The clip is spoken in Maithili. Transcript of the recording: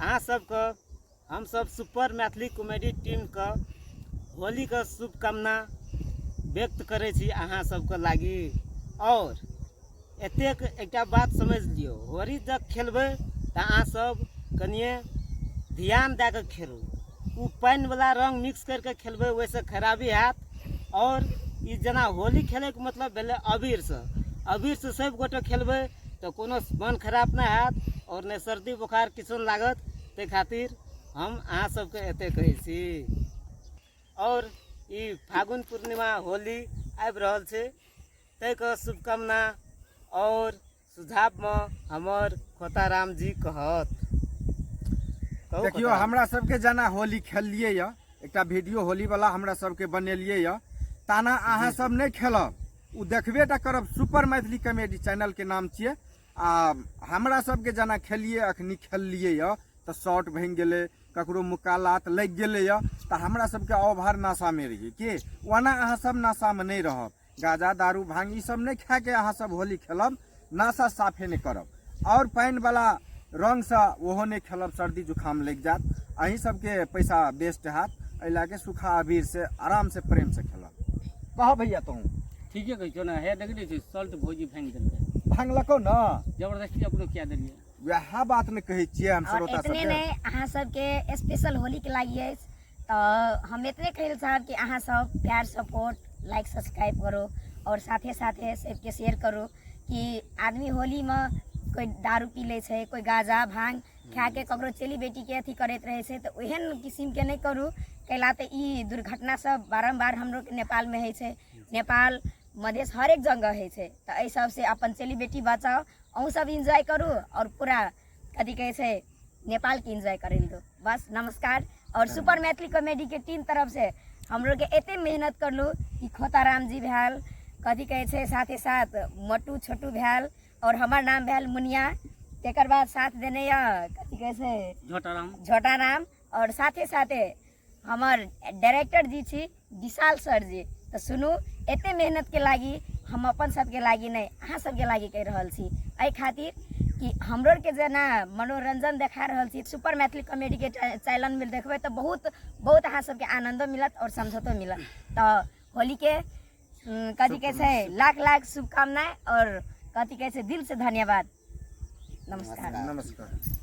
अहाँ सबके हमसब सुपर मैथिली कॉमेडी टीमके होलीके शुभकामना व्यक्त करै छी अहाँ सबके लागि आओर एतेक एकटा बात समझि लियौ होली जब खेलबै तऽ अहाँ सब कनिए ध्यान दए कऽ खेलू ओ पानिवला रङ्ग मिक्स करि कऽ खेलबै ओहिसँ खराबी हैत आओर ई जेना होली खेलैके मतलब भेलै अबीरसँ अबीरसँ सब गोटे खेलबै तऽ कोनो मन खराब नहि हैत आओर नहि सर्दी बोखार किछो नहि लागत ताहि खातिर हम अहाँ सबके एतेक कहै छी आओर ई फागुन पूर्णिमा होली आबि रहल छै ताहिके शुभकामना आओर सुझावमे हमर खोताराम जी कहत। कहू देखियौ खोताराम। हमरा सबके जेना होली खेललियै यऽ, एकटा वीडियो होली वाला हमरा सबके बनेलियै यऽ, ताना अहाँ सब नहि खेलब, ओ देखबे टा करब। सुपर मैथिली कॉमेडी चैनल के नाम छियै। आ हमरा सबके जेना खेलियै, अखनी खेललियै यऽ तऽ शॉर्ट भाङि गेलै, ककरो मुक्का लात लागि गेलै यऽ, तऽ हमरा सबके ओवर नशामे रहियै के ओना अहाँ सब नशामे नहि रहब। गाजा दारू भांग ई सब नहि खाके अहाँ सब होली खेलब, नशा साफे नहि करब आओर पानिवला रङ्गसँ ओहो नहि खेलब, सर्दी जुकाम लागि जायत, अहीं सबके पैसा वेस्ट हैत। एहि लए कऽ सूखा अबीरसँ आरामसँ प्रेमसँ खेलब। कह भैया तोहूँ। ठीके कहै छौ ने। हे देख लै छी सल्ट भौजी भाङि देलकै। भाङलकौ ने? जबरदस्ती अपनो कए देलियै। वएह बात ने कहै छियै हम आओर श्रोता एतने सबके। नहि, अहाँ सबके स्पेशल होलीके लागि अछि तऽ हम एतने कहै लए चाहब कि अहाँ सब प्यार सपोर्ट लाइक सब्सक्राइब करू आओर साथे साथे सबके शेयर करू कि आदमी होलीमे कोइ दारू पी लै छै, कोइ गाँजा भाँग खाके ककरो चेली बेटीके अथी करैत रहै छै, तऽ ओहन किसिमके नहि करू। कैला तऽ ई दुर्घटना सब बारम्बार हमरोके नेपालमे होइ छै, नेपाल मधेश हरेक जगह होइ छै। तऽ एहि सबसँ अपन चेली बेटी बचाउ, अहूँ सब इन्जॉय करू आओर पूरा कथी कहै छै नेपालके इन्जॉय करै लए दू। बस नमस्कार। और सुपर मैथिली कॉमेडी के टीम तरफ से हमरो के एते मेहनत करलू कि खोताराम जी भेल, कथी कहै छै साथे साथ मोटू छोटू भेल और हमर नाम भेल मुनिया, तेकर बाद साथ देने यऽ कथी कहै छै झोटाराम, झोटाराम और साथे साथे हमर डायरेक्टर जी छी विशाल सर जी। तऽ सुनू, एते मेहनत के लागि हम अपन सबके लागि नहि, अहाँ सबके लागि कहि रहल छी। एहि खातिर कि हमरो के जेना मनोरंजन देखा रहल छी सुपर मैथिली कॉमेडी के चैनल में देखबै तऽ बहुत बहुत अहाँ सबके आनंदो मिलत और समझौतो मिलत। तऽ होली के कथी कहै छै लाख लाख शुभकामना और कथी कहै छै दिल से धन्यवाद। नमस्कार। नमस्कार।